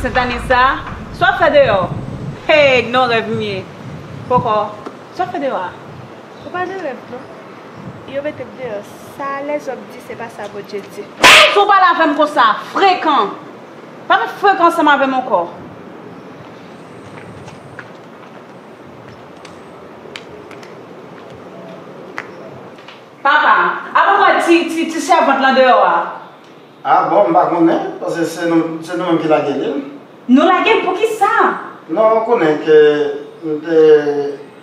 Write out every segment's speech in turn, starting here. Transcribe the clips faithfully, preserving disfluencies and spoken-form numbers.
Sentaniz sa, sa w ap fè deyò? Hey, non, rèv m ye. Poko. Sa w ap fè deyò a? Ou pa nan rèv, non. Yo mete m deyò. Sa lèzòm di, se pa sa Bondye di. Hey, si w pale avè m konsa, frekan! Pa vin frekan ansanm avè m ankò. Papa, apa mwen ti, ti, ti sèvant lan deyò a? Ah bon, m pa konnen, paske se nou, se nou menm ki lage li. Nou lage l poukisa? Non, ou konnen ke m te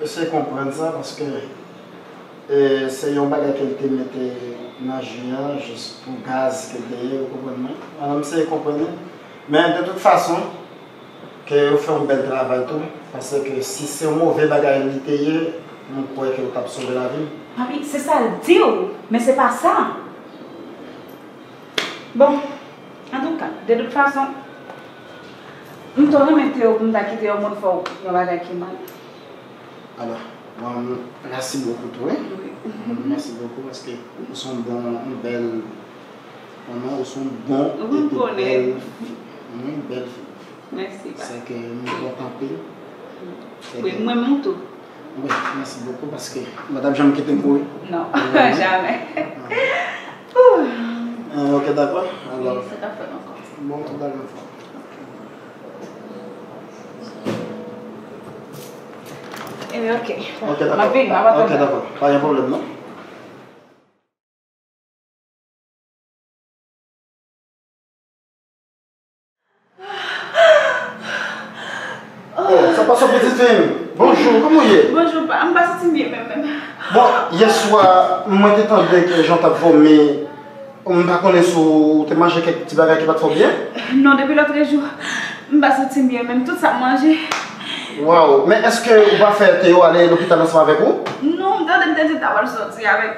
eseye konprann sa, paske, e, se yon bagay ke l te mete nan ji an, jis pou gaz ke l te ye, ou konprann mwen? Madanm, eseye konprann li. Men, de tout fason, ke yo fè yon bèl travay tou, paske si se yon move bagay li te ye, mwen kwè ke yo t ap sove lavi m. Papi, se sa l di w, men se pa sa. Bon, antouka, de tout fason, m t renmen kite yo pou m ta kite yon moun fè w yon bagay ki mal. Alò, bon, mèsi bokou tou, wi. Wi. Mèsi bokou, paske ou se yon bon, yon bèl manman, ou se yon bon epi bèl fi. Wi, bèl fi. Mèsi, pa. Se ke m kontan anpil. Wi, mwen menm tou. Wi, mèsi bokou, paske ou pa t ap janm kite m mouri. Non, jamè. Ah. Ah, ok, dakò. Alò, wi, sa t ap fè m ankò. Bon travay ankò. Ebyen, ok. Ok, dakò. M ap vini, m ap atann. Ok, dakò. Pa gen pwoblèm, non. Oh, sa pase pitit fi m? Bonjou, kòman w ye? Bonjou, pa, m pa santi m byen menm, menm. Bon, yèswa, mwen te tande ke jan w t ap vomi, m pa konnen si w te manje kèk ti bagay ki pa t fè w byen. Non, depi lòtrejou, m pa santi m byen menm, tout sa m manje. Waw, men èske ou pa fè Théo ale lopital ansanm avèk ou? Non, m tande m te di l ta pral sòti avèk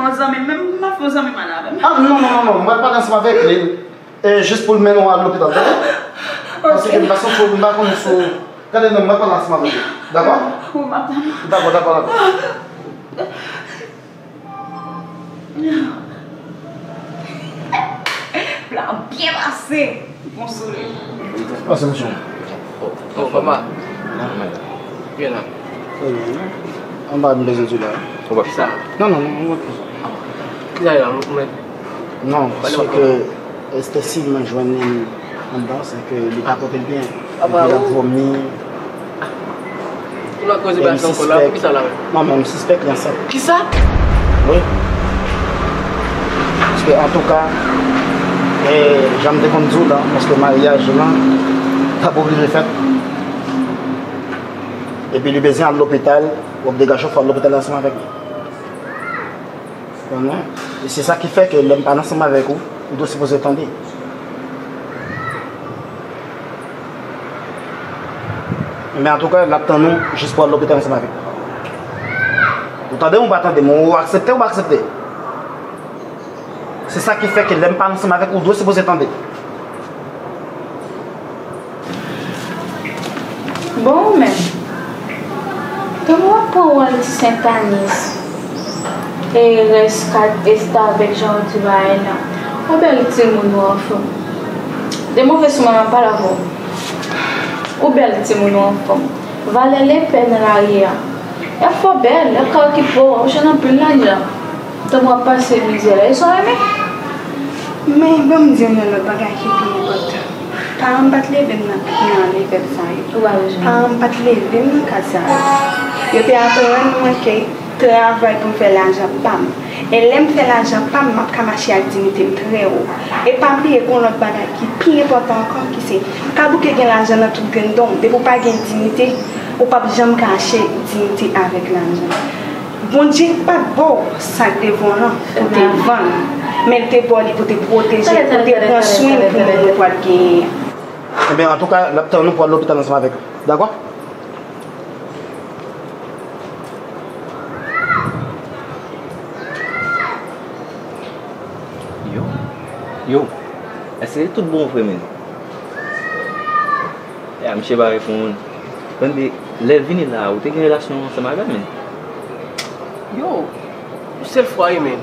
yon zanmi l, men m pa fè yon zanmi m ale avè m. Ah, non, non, non, non, m pral pale ansanm avèk li. E jis pou l mennen w al lopital, tande? Ok. Paske m pa santi w, m pa konnen si w, gade non, m pral pale ansanm avèk li. Dakò? Wi, m ap tann ou. Dakò, dakò, dakò. Plan byen pase. Bon solèy. Pase, mesye. Oh, papa. Gen la. Anba, m bezwen di la. Ou pa fè sa. Non, non, non, non. Ki sa la, mwen? Non, se ke Esther Sylvain jwenn li anndan, se ke li pa pote l byen. Epi l ap vomi. Ou nan koze bagay sa ankò la, poukisa la menm? Non, men m sispèk li ansent. Kisa? Wi. Paske, antouka, e, jan m te konn di w la, paske maryaj lan t ap oblije fèt. Epi li bezwen al lopital, w ap degaje w fò al lopital ansanm avèk li. Konprann mwen? E se sa ki fè ke lè m pa ansanm avèk ou, ou dwe sipoze tande. Men antouka, l ap tann ou jis pou al lopital ansanm avèk li. Ou tande m ou pa tande m? Ou aksepte ou pa aksepte? Se sa ki fè ke lè m pa ansanm avèk ou, ou dwe sipoze tande. Bon, ou menm, kòman w ap pran wòl ti Sentaniz e rès kat Esta avèk jan w di bagay la? Ou bèl timoun ou anfòm. De move sou mwen m ap pale avè w. Ou bèl timoun ou anfòm. Valè lepè nan lari a. Y ap fè w bèl, y ap ka okipe w, w ap jwenn anpil lajan. Tankou w ap pase mizè la, e sa w renmen? Men, ban m di w yon lòt bagay ki pi enpòtan. Paran m pa t leve m nan, nan levèl sa yo. Ou pa bezwen. Paran m pa t leve m nan kaz sa yo. Yo te aprann mwen ke travay pou m fè lajan pa m. E lè m fè lajan pa m, m ap ka mache ak diyite m trè wo. E pa bliye gen yon lòt bagay ki pi enpòtan ankò, ki se, m ka bouke gen lajan nan tout grenn don m. Depi w pa gen diyite, ou p ap janm ka achte diyite avèk lajan. Bondye pa t ba w sa k devan w lan pou te vann, men l te ba w li pou te pwoteje, pou te pran swen pou moun ou pral genyen an. Ebyen, antouka, l ap tann ou pou al lopital ansanm avèk li. Dakò? Yo, yo, èske se tout bon vre, menn? Ya, misye pa reponn. Tande, lè l vini la, ou te gen relasyon ansanm avè l, menn? Yo, yon sèl fwa wi, menn.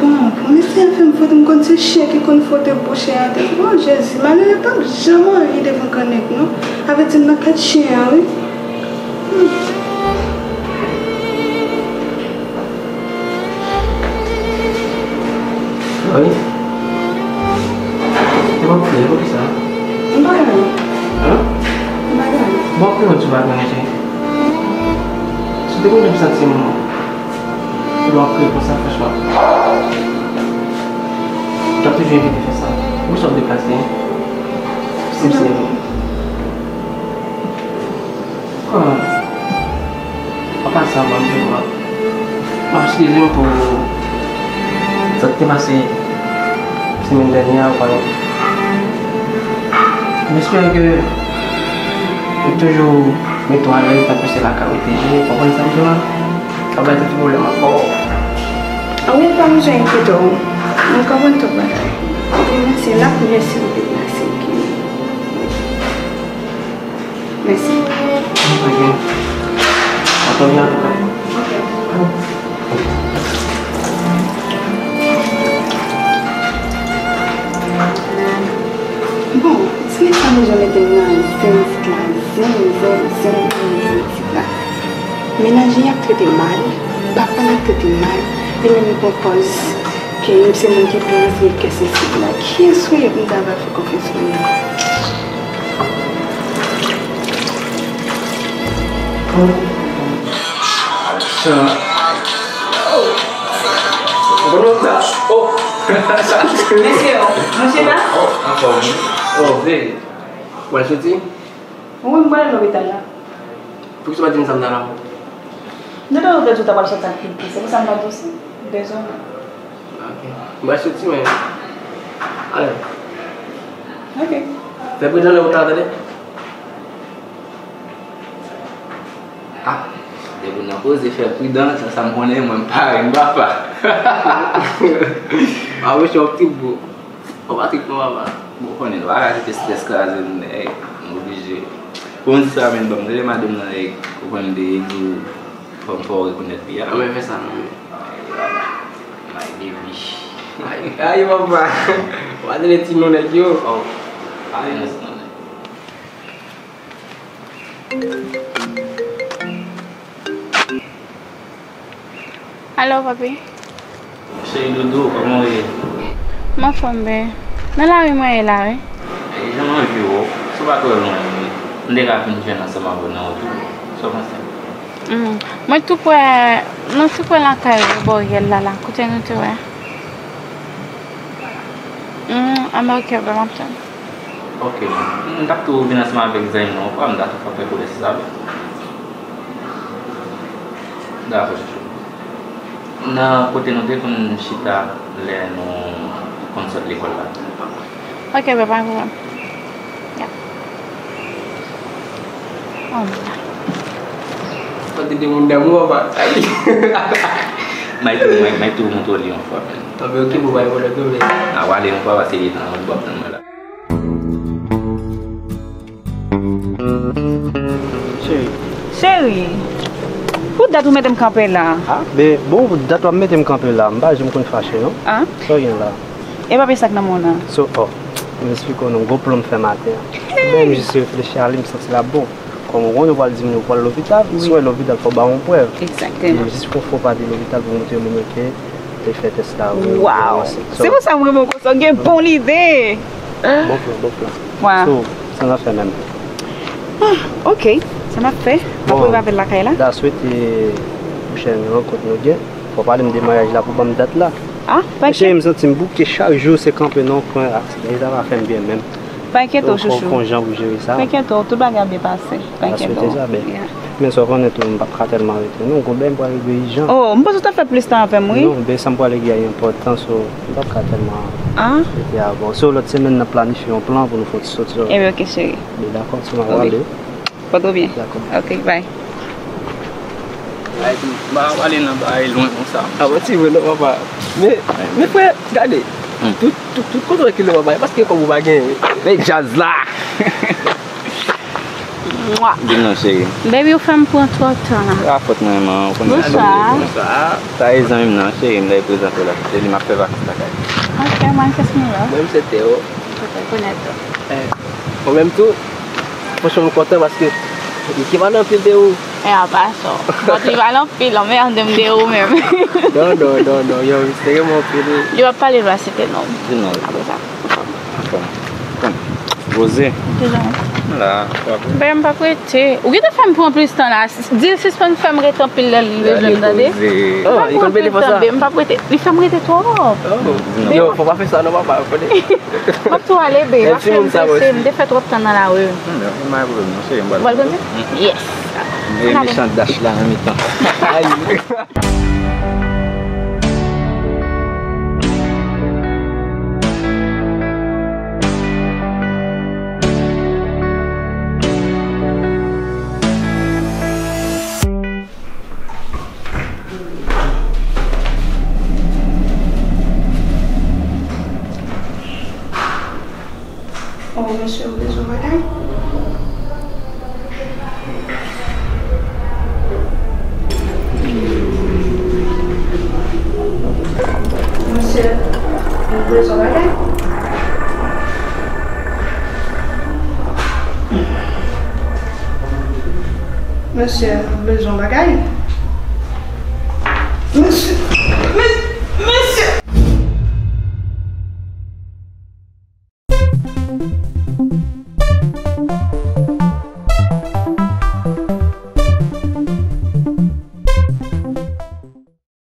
Bon, premye sa fè m fwote, m konn se chen ki konn fwote bouch e atè. O Jezi, malere p ap janm anyen devan kannèk non. Avèti m nan kat chen an wi. Wi. E w ap kriye poukisa? M pa gade. Hein? M pa gade. Bon, ap kriye, ou di w pa gade. Si w te konn jan m santi m lè w ap kriye konsa, franchman, w t ap toujou evite fè sa. Poukisa w ap deplase? Si m se ou. Ah. An pasan, ban m di w, m ap eskize m pou sa k te pase semèn dènyè a, ou konnen. M espere ke ou toujou mete w alèz tankou se lakay ou te ye, ou konprann sa m di w la? Sa pa t yon ti pwoblèm ankò. Anmwey, pa bezwen enkyete w. Mwen konprann tout bagay. Anpil mèsi, n ap mèsi anpil, mèsi. Mèsi. Ok. Antonio, bon, ti nèg sa bezwen mete m nan zen isit la. Zen, zen, zen, zen, zen isit la. Mennaj li ap trete m mal, papa l ap trete m mal, li menm li pran pòz ke m se moun ki pi rizib, ke se sensib la. Kiyès ou ye pou m ta va fè konfyans moun nan? Acha. Oh. Bon, non, sa. Oh. Mesye, oh, mouche la? Oh, anfòm, wi. Oh, babe. Ou al soti? Wi, m pral lopital la. Poukisa w pa di m sa m ta la? M te tande w te di w ta pral soti ak Pipi, se pou sa m pa di w si m bezwen. Ok. M pral soti, men. Ale. Ok. Fè pridan lè w ta tande. Ah, depi w nan koze fè pridan, sa, sa m konnen, mwen m pa renmen papa. Ah, wi, se yon ti bout. Ou pa trik non, papa. Bon, konnen, nou pa ka kite strès kraze nou, nèg. Nou oblije. Pou m di sa, men, bon, rele madanm nan, nèg. Ou konnen de egzo, fò m fè w rekonèt li a. Anben, fè sa, non, men. My baby. Ay, ay, papa. Ou pa tande ti non nèg yo. Oh. Ay, non, non, non. Alo, papi. Cheri doudou, kòman w ye? M anfòm byen. Nan lari mwen ye la, wi. E jan mwen anvi wè w, si w pa twò lwen, m te ka vin jwenn ansanm avè w nan wout la. Sa w panse? Hmm. Mwen tou prè, mwen tou prè lakay ou, bò Riel la, la, kote nou te wè. Hmm, anben, ok, bè, m ap tann. Ok, m t ap tou vin ansanm avèk zanmi m nan, ou kwè m ta tou fè konesans avè l. Dakò, chouchou. Nan kote nou te konn chita lè nou konn sot lekòl la. Ok, bè, pa gen pwoblèm. Ya. Oh, m la. Sa te de moun damou, papa. Ay. May tou, may, may tou montre w li yon fwa, men. Anben, ok, boo, bay pwoblèm, non, men. A, w ale yon fwa, paske li nan wout, w ap tann mwen la. Cheri. Cheri, pou dat ou mete m kanpe la? Ah, ben, bon, pou dat w ap mete m kanpe la, m pa janm konn fache, non. Ah? Sa w gen la? E papye sa k nan men w nan? So, oh, m esplike w non, gwo plan m fè maten an. Hey! Ben, m jis reflechi a li, m santi l ap bon. Kòm ou konnen, ou pral di m ou pral lopital, wi, si w al lopital, fò w ba yon prèv. Egzakteman. M jis pran fò pati lopital pou montre moun yo ke te fè tès la, wi, wi, wi. Waw! Se pou sa m renmen w konsa, w gen bon lide. Bon plan, bon plan. Waw. So, sa n ap fè menm? Ah, ok. Sa n ap fè? M ap, bon, rive avè l lakay la. Da swete pwochèn rankont nou gen. Fò w pale m de maryaj la pou ban m dat la. Ah, pa enkyèt. Cheri, m santi m bouke chak jou, se kanpe nan yon kwen, ah, bagay sa pa fè m byen menm. Pa enkyete w, chouchou. Fò w jan pou jere sa. Pa enkyete w, tout bagay ap byen pase. Pa enkyete w. Sa, ben. Yeah. Men sa w konnen tou, m p ap ka tèlman rete. Non, gon bagay m pral regle ijan. Oh, m panse w t ap fè plis tan avè m, wi. Non, ben, sa m pral regle a enpòtan, so, m p ap ka tèlman rete avè w. So, lòt semèn, n ap planifye yon plan pou nou fè yon ti soti. Ebyen, ok, cheri. Ben, dakò, ti mwen ale. Pa twò byen. Dakò. Ok, bye. Ay, m pa pale nan bagay lwen konsa. A bon, ti vre non, papa. Men, men frè, gade. Hmm. Tout, tout, tout kote w rekile, papa, e paske kòb ou pa genyen. Men djaz la. Mwa. Di m non, cheri. Baby, ou fè m pran twòp tan la. Se pa fòt mwen, man. Ou konnen. Bonswa. Bonswa. Sa e zanmi m nan, cheri, m te prezante w la. Se li m ap fè vakans lakay. Ok, mwen, kès nou la? Mwen, m se Teo. Ou rekonèt tou. Eh, mwen menm tou, franchman, m kontan paske li te pale anpil de ou. E a pa sa. Bon, li pale anpil, anmède m de ou menm. Non, non, non, non, yo, li serye m anpil. Li p ap pale, l va site non. Di non. Apre sa. Anfòm. Anfòm. Poze. Kijan? M la, w ap. Ben, m p ap rete. Ou gentan fè m pran plis tan la. Di l sispann fè m rete anpil lè li bezwen m, tande. Oh, li konn pede fò sa. M p ap rete. Li fè m rete twòp. Oh. Yo, fò pa fè sa non, papa, konnen. M ap tou ale, babe. M ap fè m prese, m te fè twòp tan nan lari. Hmm, pa gen pwoblèm non, cheri, m pral. Ou pral konte? Hmm. Yes. E mechan dash la nan mitan. Ay. Oh, mesye, ou bezwen bagay? Mesye, ou bezwen bagay? Mesye, ou bezwen bagay?